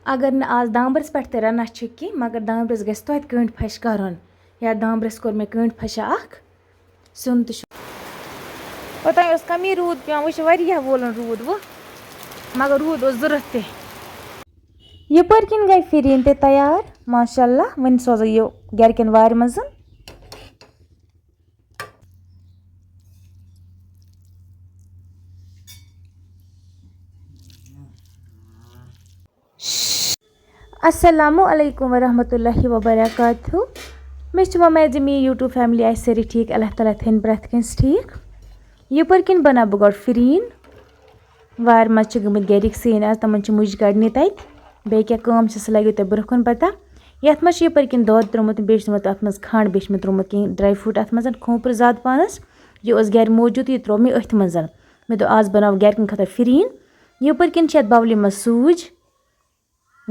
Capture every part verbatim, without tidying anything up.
اگر نہٕ آز دامبرِس پٮ۪ٹھ تہِ رَنان چھِ کینٛہہ، مگر دامبرِس گژھِ توتہِ کٔنٛڈۍ پھَش کَرُن، یا دامبرِس کوٚر مےٚ کٔنٛڈۍ پھَشا اَکھ، سیُن تہِ چھُ۔ اوٚتام اوس کَمی روٗد پٮ۪وان، وۄنۍ چھُ واریاہ وولُن روٗد وۄنۍ، مگر روٗد اوس ضوٚرَتھ تہِ۔ یَپٲرۍ کِنۍ گٔے فِرِنۍ تہِ تیار، ماشاء اللہ، وۄنۍ سوزو یہِ گَرِکٮ۪ن وارِ منٛز۔ السلام علیکم ورحمۃ اللہ وبرکاتہ۔ مےٚ چھِ وۄمید زِ میٛٲنۍ YouTube family آسہِ سٲری ٹھیٖک، اللہ تعالیٰ تھٲیِن پرٛٮ۪تھ کٲنٛسہِ ٹھیٖک۔ یَپٲرۍ کِنۍ بَناو بہٕ گۄڈٕ فِرِنۍ۔ وارِ منٛز چھِ گٔمٕتۍ گَرِکۍ سٲنۍ آز، تِمَن چھِ مُجہِ کَڑنہِ تَتہِ۔ بیٚیہِ کیٛاہ کٲم چھِ، سُہ لَگیو تۄہہِ برٛونٛہہ کُن پَتہ۔ یَتھ منٛز چھِ یَپٲرۍ کِنۍ دۄد ترٛوومُت، بیٚیہِ چھِ ترٛوومُت اَتھ منٛز کھنٛڈ، بیٚیہِ چھِ مےٚ ترٛوومُت کینٛہہ dry fruit اَتھ منٛز، کھوٗپرٕ زیادٕ پَہنَس۔ یہِ اوس گَرِ موٗجوٗدٕے، یہِ ترٛوو مےٚ أتھۍ منٛز۔ مےٚ دوٚپ، آز بَناوٕ گَرِکٮ۪ن خٲطرٕ فِرِنۍ۔ یَپٲرۍ کِنۍ چھِ یَتھ bowlہِ منٛز سوٗجۍ۔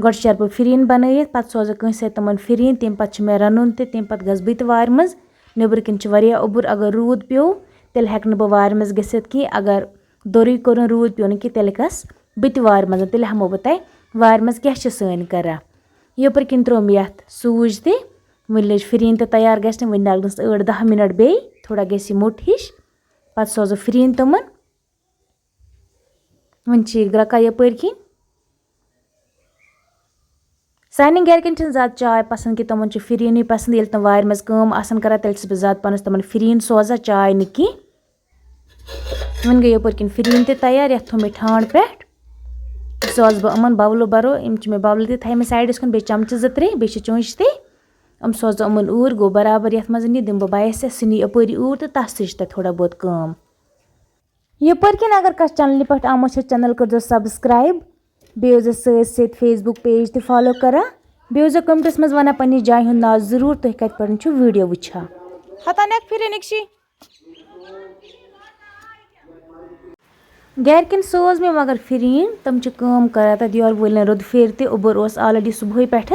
گۄڈٕ شیرٕ بہٕ فِرِنۍ بَنٲیِتھ، پَتہٕ سوزٕ کٲنٛسہِ سۭتۍ تِمَن فِرِنۍ، تَمہِ پَتہٕ چھِ مےٚ رَنُن تہِ، تَمہِ پَتہٕ گژھٕ بہٕ تہِ وارِ منٛز۔ نیٚبرٕ کِنۍ چھِ واریاہ اوٚبُر، اگر روٗد پیوٚو، تیٚلہِ ہٮ۪کہٕ نہٕ بہٕ وارِ منٛز گٔژھِتھ کینٛہہ۔ اگر دوٚرُے کوٚرُن، روٗد پیوٚو نہٕ کینٛہہ، تیٚلہِ گژھٕ بہٕ تہِ وارِ منٛز، تیٚلہِ ہٮ۪مو بہٕ تۄہہِ وارِ منٛز کیٛاہ چھِ سٲنۍ کَران۔ یَپٲرۍ کِنۍ ترٛوو مےٚ یَتھ سوٗجۍ تہِ، وٕنہِ لٔج فِرِنۍ تہِ تیار گژھنہِ، وٕنہِ لَگنَس ٲٹھ دَہ مِنَٹ بیٚیہِ، تھوڑا گژھِ یہِ موٚٹ ہِش، پَتہٕ سوزو فِرِنۍ تِمَن۔ وۄنۍ چھِ یہِ گرٛکان یَپٲرۍ کِنۍ۔ سانٮ۪ن گَرِکٮ۪ن چھِنہٕ زیادٕ چاے پَسنٛد کینٛہہ، تِمَن چھِ فِرِنٕے پَسنٛد۔ ییٚلہِ تِم وارِ منٛز کٲم آسَن کَران، تیٚلہِ چھَس بہٕ زیادٕ پَہنَس تِمَن فِرِنۍ سوزان، چاے نہٕ کینٛہہ۔ وۄنۍ گٔے یَپٲرۍ کِنۍ فِرِنۍ تہِ تیار، یَتھ تھوٚو مےٚ ٹھانٛڈ پٮ۪ٹھ۔ سوزٕ بہٕ یِمَن bowlہٕ بَرو، یِم چھِ مےٚ bowlہٕ تہِ تھایمَژٕ sideَس کُن، بیٚیہِ چَمچہٕ زٕ ترٛےٚ، بیٚیہِ چھِ چونٛچہِ تہِ۔ یِم سوزٕ یِمَن اوٗرۍ، گوٚو برابر یَتھ منٛز یہِ دِمہٕ بہٕ بَیَس، سُہ نِیہِ اَپٲری اوٗرۍ تہٕ تَس تہِ چھِ تَتہِ تھوڑا بہت کٲم۔ یَپٲرۍ کِنۍ اگر کانٛہہ channelہِ پٮ۪ٹھ آمُت چھُ، channel کٔرۍزیو subscribe، بیٚیہِ ٲسۍزیو سۭتۍ سۭتۍ Facebook page تہِ follow کران۔ بیٚیہِ ٲسۍزیو commentس منٛز وَنان پنٛنہِ جایہِ ہُنٛد ناو ضروٗر، تُہۍ کَتہِ پٮ۪ٹھ چھِو video وٕچھان۔ ہتا نیک پھِرِنٕکۍ چھی۔ گَرِکٮ۪ن سوز مےٚ مگر فِرِنۍ، تِم چھِ کٲم کران تَتہِ یورٕ وٲلٮ۪ن رُدٕ پھیٖرِ تہِ۔ اوٚبُر اوس already صُبحٲے پٮ۪ٹھ۔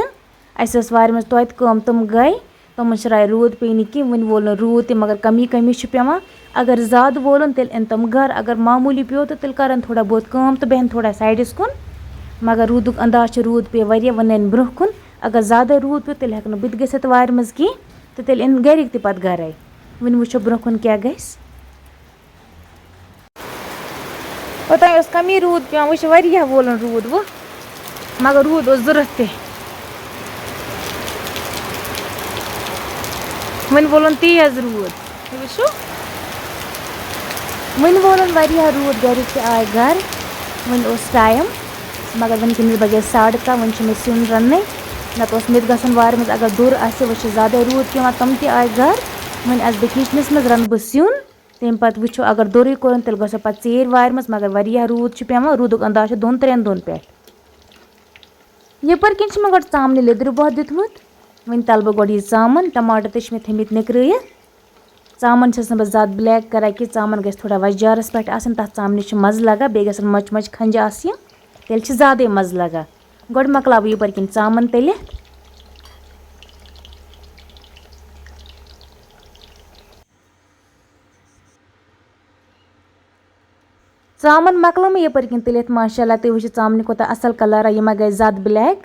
اَسہِ ٲس وارِ منٛز توتہِ کٲم، تِم گٔے۔ تِمَن شرایہِ روٗد پیٚیہِ نہٕ کینٛہہ، وۄنۍ وول نہٕ روٗد تہِ، مگر کمی کمی چھُ پٮ۪وان۔ اگر زیادٕ وولُن، تیٚلہِ اِن تِم گَرٕ، اگر معموٗلی پیوٚو تہٕ تیٚلہِ کَرَن تھوڑا بہت کٲم تہٕ بیٚہن تھوڑا sideَس کُن۔ مگر روٗدُک انداز چھُ، روٗد پیٚیہِ واریاہ، وۄنۍ نَنہِ برٛونٛہہ کُن۔ اگر زیادَے روٗد پیوٚو، تیٚلہِ ہٮ۪کہٕ نہٕ بہٕ تہِ گٔژھِتھ وارِ منٛز کینٛہہ تہٕ تیٚلہِ اِن گَرِکۍ تہِ پَتہٕ گَرَے۔ وۄنۍ وٕچھو برٛونٛہہ کُن کیٛاہ گژھِ۔ اوٚتام اوس کمی روٗد پٮ۪وان، وۄنۍ چھُ واریاہ وولُن روٗد وۄنۍ، مگر روٗد اوس ضوٚرَتھ تہِ۔ وۄنۍ وولُن تیز روٗد، تُہۍ وٕچھِو۔ وۄنۍ وولُن واریاہ روٗد، گَرِکۍ تہِ آے گَرٕ۔ وۄنۍ اوس time، مگر وٕنکیٚنَس بَجے ساڑٕ کاہ، وۄنۍ چھُ مےٚ سیُن رَننُے۔ نَتہٕ اوس مےٚ تہِ گژھُن وارِ منٛز، اگر دوٚر آسہِ، وۄنۍ چھُ زیادَے روٗد پٮ۪وان، تِم تہِ آے گَرٕ۔ وۄنۍ آسہٕ بہٕ kitchenَس منٛز، رَنہٕ بہٕ سیُن۔ تَمہِ پَتہٕ وٕچھو، اگر دوٚرُے کوٚرُن، تیٚلہِ گژھو پَتہٕ ژیٖرۍ وارِ منٛز، مگر واریاہ روٗد چھُ پٮ۪وان، روٗدُک انداز چھُ دۄن ترٛٮ۪ن دۄہَن پٮ۪ٹھ۔ یَپٲرۍ کِنۍ چھِ مےٚ گۄڈٕ ژامنہِ لیٚدرِ بۄہہ دیُتمُت، وۄنۍ تَلہٕ بہٕ گۄڈٕ یہِ ژامَن، ٹماٹر تہِ چھِ مےٚ تھٲمٕتۍ نِکرٲیِتھ۔ ژامَن چھَس نہٕ بہٕ زیادٕ black کران کینٛہہ، ژامَن گژھِ تھوڑا وۄزجارَس پٮ۪ٹھ آسٕنۍ، تَتھ ژامنہِ چھِ مَزٕ لگان، بیٚیہِ گژھن مۄچہِ مۄچہِ کھَنجہِ آسٕنۍ، تیٚلہِ چھِ زیادَے مَزٕ لگان۔ گۄڈٕ مۄکلاو بہٕ یَپٲرۍ کِنۍ ژامَن تٔلِتھ۔ ژامَن مۄکلٲو مےٚ یَپٲرۍ کِنۍ تٔلِتھ، ماشاء اللہ، تُہۍ وٕچھِو ژامنہِ کوٗتاہ اَصٕل colour آو، یہِ ما گٔے زیادٕ black۔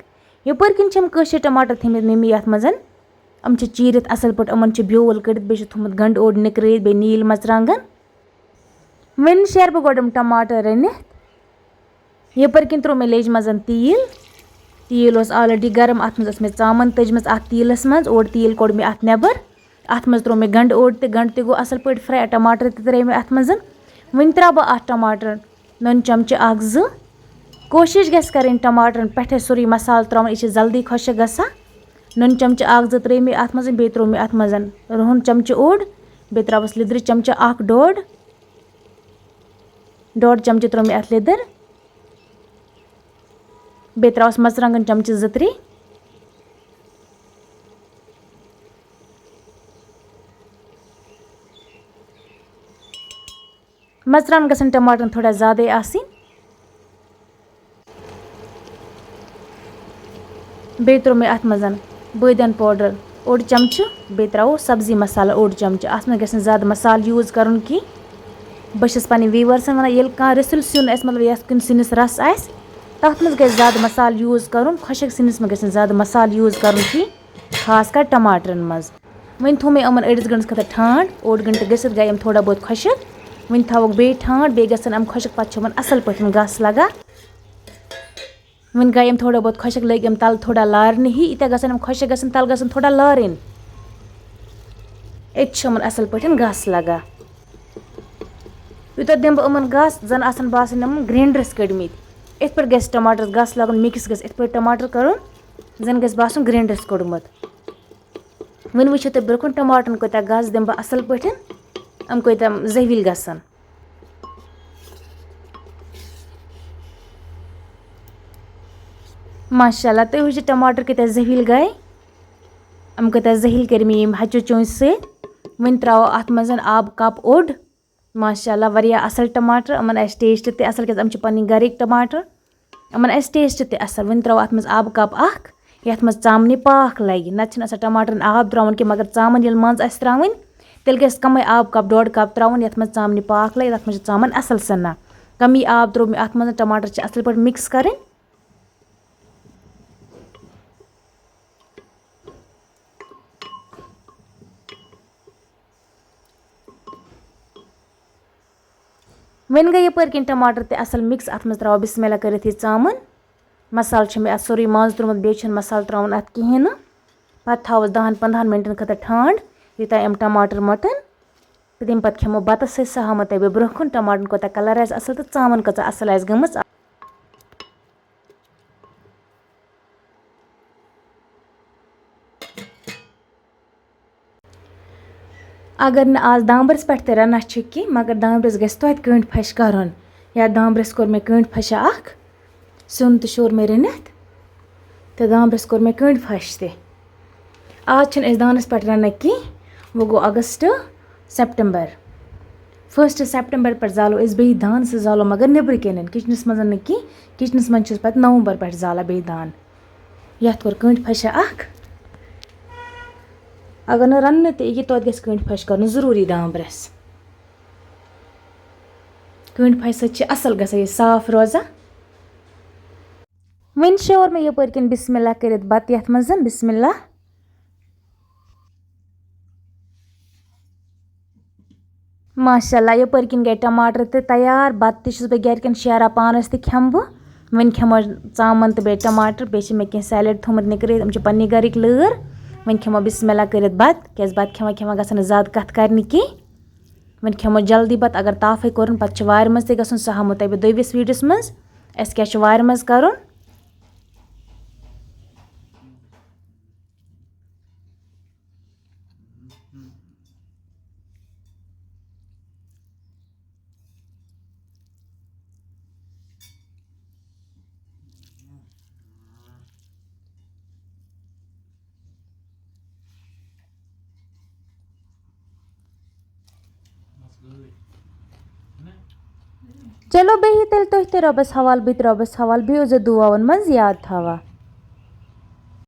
یَپٲرۍ کِنۍ چھِم کٲشِرۍ ٹماٹر تھٲمٕتۍ مٔمی یَتھ منٛز۔ یِم چھِ چیٖرِتھ اَصٕل پٲٹھۍ، یِمَن چھِ بیول کٔڑِتھ، بیٚیہِ چھِ تھوٚمُت گَنٛڈٕ اوٚڑ نِکرٲیِتھ، بیٚیہِ نیٖلۍ مَرژٕوانٛگَن۔ وۄنۍ شیرٕ بہٕ گۄڈٕ یِم ٹماٹر رٔنِتھ۔ یَپٲرۍ کِنۍ ترٛوو مےٚ لیٚجہِ منٛز تیٖل۔ تیٖل اوس already گرم، اَتھ منٛز ٲس مےٚ ژامَن تٔجمٕژ اَتھ تیٖلَس منٛز، اوٚڑ تیٖل کوٚڑ مےٚ اَتھ نٮ۪بَر۔ اَتھ منٛز ترٛوو مےٚ گَنٛڈٕ اوٚڑ تہِ، گَنٛڈٕ تہِ گوٚو اَصٕل پٲٹھۍ fry، ٹماٹر تہِ ترٛٲے مےٚ اَتھ منٛز۔ وۄنۍ ترٛاوٕ بہٕ اَتھ ٹماٹر نُن چمچہٕ اَکھ زٕ۔ کوٗشِش گژھِ کَرٕنۍ ٹماٹرَن پٮ۪ٹھَے سورُے مصالہٕ ترٛاوُن، یہِ چھِ جلدی خۄشٕک گژھان۔ نُن چمچہٕ اَکھ زٕ ترٛٲے مےٚ اَتھ منٛز، بیٚیہِ ترٛوو مےٚ اَتھ منٛز رُہُن چمچہٕ اوٚڑ، بیٚیہِ ترٛاوَس لیٚدرِ چمچہٕ اَکھ ڈوٚڈ۔ ڈوٚڈ چمچہٕ ترٛوو مےٚ اَتھ لیٚدٕر۔ بیٚیہِ ترٛاوَس مَرژٕوانٛگَن چمچہٕ زٕ ترٛےٚ۔ مَرژٕوانٛگَن گژھن ٹماٹرَن تھوڑا زیادَے آسٕنۍ۔ بیٚیہِ ترٛوو مےٚ اَتھ منٛز بٲدیان powder اوٚڑ چمچہٕ، بیٚیہِ ترٛاوو سبزی مصالہٕ اوٚڑ چمچہٕ۔ اَتھ منٛز گژھِ نہٕ زیادٕ مصالہٕ use کَرُن کینٛہہ۔ بہٕ چھَس پنٛنٮ۪ن viewersن وَنان، ییٚلہِ کانٛہہ رٔسِل سیُن آسہِ، مطلب، یَتھ کُنہِ سِنِس رَس آسہِ، تَتھ منٛز گژھِ زیادٕ مصالہٕ یوٗز کَرُن، خۄشٕک سِنِس منٛز گژھِ نہٕ زیادٕ مصالہٕ یوٗز کَرُن کینٛہہ، خاص کر ٹماٹرَن منٛز۔ وۄنۍ تھوٚو مےٚ یِمَن أڑِس گٲنٛٹَس خٲطرٕ ٹھانٛڈ، اوٚڑ گٲنٛٹہٕ گٔژھِتھ گٔے یِم تھوڑا بہت خۄشٕک۔ وۄنۍ تھاوَکھ بیٚیہِ ٹھانٛڈ، بیٚیہِ گژھن یِم خۄشٕک، پَتہٕ چھِ یِمَن اَصٕل پٲٹھۍ گَس لَگان۔ وۄنۍ گٔے یِم تھوڑا بہت خۄشٕک، لٔگۍ یِم تَلہٕ تھوڑا لارنہِ ہی، ییٖتیٛاہ گژھن یِم خۄشٕک گژھٕنۍ، تَلہٕ گژھن تھوڑا لارٕنۍ۔ أتۍ چھِ یِمَن اَصٕل پٲٹھۍ گَس لَگان۔ یوٗتاہ دِمہٕ بہٕ یِمَن گَس، زَن آسَن باسان یِمَن گرٛینٛڈرَس کٔڑمٕتۍ۔ یِتھ پٲٹھۍ گژھِ ٹماٹرَس گَس لَگُن، مِکٕس گژھِ یِتھ پٲٹھۍ ٹماٹر کَرُن، زَن گژھِ باسُن گرٛینٛڈرَس کوٚڑمُت۔ وۄنۍ وٕچھِو تُہۍ برٛونٛہہ کُن ٹماٹرَن کوٗتاہ گَس دِمہٕ بہٕ اَصٕل پٲٹھۍ، یِم کۭتیٛاہ زٔوِلۍ گژھن۔ ماشاء اللہ، تُہۍ وٕچھِو ٹماٹر کۭتیٛاہ زٔوِلۍ گٔے، یِم کۭتیٛاہ زٔہِلۍ کٔرۍ مےٚ ییٚمہِ ہَچُو چونٛچہِ سۭتۍ۔ وۄنۍ ترٛاوو اَتھ منٛز آب کپ اوٚڑ۔ ماشاء اللہ، واریاہ اَصٕل ٹماٹر، یِمَن آسہِ ٹیسٹ تہِ اَصٕل، کیٛازِ یِم چھِ پَنٕنۍ گَرِکۍ ٹماٹر۔ یِمَن آسہِ ٹیسٹ تہِ اَصٕل۔ وۄنۍ ترٛاوو اَتھ منٛز آبہٕ کپ اَکھ، یَتھ منٛز ژامنہِ پاکھ لَگہِ۔ نَتہٕ چھِنہٕ آسان ٹماٹرَن آب ترٛاوُن کینٛہہ، مگر ژامَن ییٚلہِ منٛز آسہِ ترٛاوٕنۍ، تیٚلہِ گژھِ کَمٕے آبہٕ کپ، ڈۄڈ کپ ترٛاوُن، یَتھ منٛز ژامنہِ پاکھ لَگہِ، تَتھ منٛز چھِ ژامَن اَصٕل سَنان۔ کَمٕے آب ترٛوو مےٚ اَتھ منٛز، ٹماٹر چھِ اَصٕل پٲٹھۍ مِکٕس کَرٕنۍ۔ وۄنۍ گٔے یَپٲرۍ کِنۍ ٹماٹر تہِ اَصٕل مِکٕس۔ اَتھ منٛز ترٛاوو بِسمِ اللہ کٔرِتھ یہِ ژامَن۔ مصالہٕ چھُ مےٚ اَتھ سورُے منٛز ترٛوومُت، بیٚیہِ چھُنہٕ مصالہٕ ترٛاوُن اَتھ کِہیٖنۍ نہٕ۔ پَتہٕ تھاوو أسۍ دَہَن پنٛدہَن مِنٹَن خٲطرٕ ٹھانٛڈ، یوٚتام یِم ٹماٹر مۄٹَن۔ تہٕ تَمہِ پَتہٕ کھٮ۪مو بَتَس سۭتۍ۔ سُہ ہاومو تۄہہِ بہٕ برٛونٛہہ کُن ٹماٹرَن کوٗتاہ کَلَر آسہِ اَصٕل تہٕ ژامَن کۭژاہ اَصٕل آسہِ گٔمٕژ۔ اگر نہٕ آز دامبرِس پٮ۪ٹھ تہِ رَنان چھِ کینٛہہ، مگر دامبرِس گژھِ توتہِ کٔنٛڈۍ پھَش کَرُن۔ یا دامبرِس کوٚر مےٚ کٔنٛڈۍ پھَشا اَکھ، سیُن تہِ شوٗر مےٚ رٔنِتھ، تہٕ دامبرِس کوٚر مےٚ کٔنٛڈۍ پھَش تہِ۔ آز چھِنہٕ أسۍ دانَس پٮ۪ٹھ رَنان کینٛہہ، وۄنۍ گوٚو اَگست، سٮ۪پٹَمبَر۔ فٔسٹ سٮ۪پٹَمبَر پٮ۪ٹھ زالو أسۍ بیٚیہِ دان، سُہ زالو مگر نیٚبرٕ کَنٮ۪ن، کِچنَس منٛز نہٕ کینٛہہ۔ کِچنَس منٛز چھِ أسۍ پَتہٕ نومبر پٮ۪ٹھ زالان بیٚیہِ دان۔ یَتھ کوٚر کٔنٛڈۍ پھَشا اَکھ۔ اگر نہٕ رَننہٕ تہِ یہِ، توتہِ گژھِ کٔنٛڈۍ پھَش کَرُن ضروٗری دامبرَس۔ کٔنٛڈۍ پھَشہِ سۭتۍ چھِ اَصٕل گژھان یہِ صاف روزان۔ وۄنۍ شور مےٚ یَپٲرۍ کِنۍ بِسمِ اللہ کٔرِتھ بَتہٕ یَتھ منٛز۔ بِسمِ اللہ۔ ماشاء اللہ، یَپٲرۍ کِنۍ گٔے ٹماٹر تہِ تیار، بَتہٕ تہِ چھُس بہٕ گَرِکٮ۪ن شیران، پانَس تہِ کھٮ۪مہٕ بہٕ۔ وۄنۍ کھٮ۪مو ژامَن تہٕ بیٚیہِ ٹماٹر، بیٚیہِ چھِ مےٚ کینٛہہ سیلڈ تھوٚمُت نِکرٲیِتھ، یِم چھِ پنٛنہِ گَرِکۍ لٲر۔ وۄنۍ کھٮ۪مو بِسمِ اللہ کٔرِتھ بَتہٕ، کیٛازِ بَتہٕ کھٮ۪وان کھٮ۪وان گژھن نہٕ زیادٕ کَتھٕ کَرنہِ کینٛہہ۔ وۄنۍ کھٮ۪مو جلدی بَتہٕ، اگر تافَے کوٚرُن، پَتہٕ چھِ وارِ منٛز تہِ گژھُن، سُہ ہاومو تۄہہِ بہٕ دوٚیمِس ویٖڈیوَس منٛز، اَسہِ کیٛاہ چھُ وارِ منٛز کَرُن۔ چلو بِہِو تیٚلہِ تُہۍ تہِ رۄبَس حوال، بہٕ تہِ رۄبَس حوال، بِہِو زِ دُعاوَن منٛز یاد تھاوان۔